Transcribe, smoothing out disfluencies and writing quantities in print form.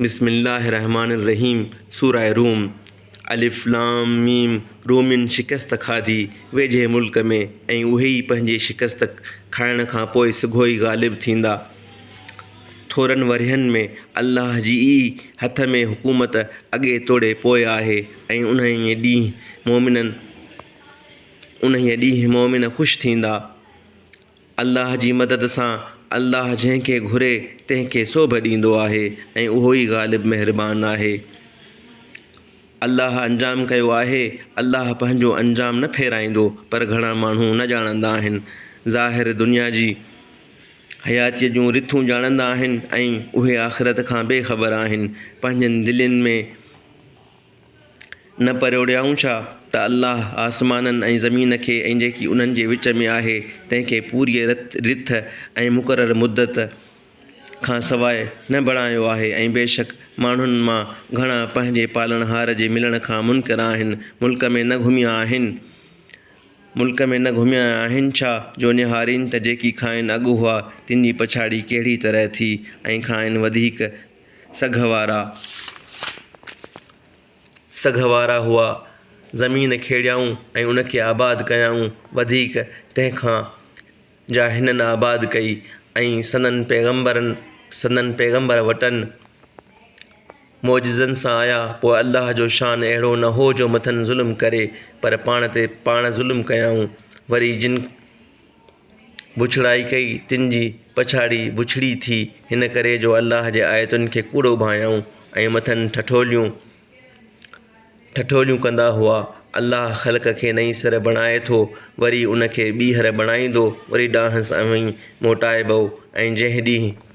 بسم الله الرحمٰن الرحيم سوره روم، الف لام ميم، رومين شڪست کاڌي ويجهي ملڪ ۾ ۽ اهي ئي پنهنجي شڪست کائڻ کان پوء سگهو ئي غالب ٿيندا. ٿورن ورهين ۾ الله جي ئي هٿ ۾ حڪومت اڳي توڙي پوء آهي ۽ انهيء ڏينهن مؤمنن انهيء ڏينهن مؤمن خوش ٿيندا. الله جي مدد سان الله جنهن کي گهري تنهن کي سوڀ ڏيندو آهي ۽ اهو ئي غالب مهربان آهي. الله انجام ڪيو آهي، الله پنهنجو انجام نه ڦيرائيندو پر گهڻا ماڻهو نه ڄاڻندا آهن. ظاهر دنيا جي حياتيء جون رٿون ڄاڻندا آهن ۽ اهي آخرت کان بي خبر آهن. پنهنجين دلين ۾. نه پروڙيائون ڇا ته الله آسمانن ۽ زمين کي ۽ جيڪي انهن جي وچ ۾ آهي تنهن کي پوريء رٿ ۽ مقرر مدت کان سواء نه بڻايو آهي ۽ بيشڪ ماڻهن مان گهڻا پنهنجي پالڻهار جي ملڻ کان منڪر آهن ملڪ ۾ نه گهميا آهن ملڪ ۾ نه گهميا آهن ڇا جو نهارين ته جيڪي کانئن اڳ هئا تن جي پڇاڙي ڪهڙي طرح ٿي ۽ کانئن وڌيڪ سگهه وارا سگهه وارا هئا. زمين کيڙيائون ۽ ان کي آباد ڪيائون، وڌيڪ تنهن کان جا هنن آباد ڪئي ۽ سندن پيغمبرن سندن پيغمبر وٽن معجزن سان آيا، پوء الله جو شان اهڙو نه هو جو مٿن ظلم ڪري، پر پاڻ تي پاڻ ظلم ڪيائون. وري جن بڇڙائي ڪئي، تن جي پڇاڙي بڇڙي ٿي، هن ڪري جو الله جي آيتن کي ڪوڙو ڀانيائون ۽ مٿن ٺٺوليون ٺٺوليون ڪندا هئا. الله خلق کي نئين سر بڻائي ٿو، وري ان کي ٻيهر بڻائيندو، وري ڏانهس اوهين موٽائبؤ ۽ جنهن ڏينهن.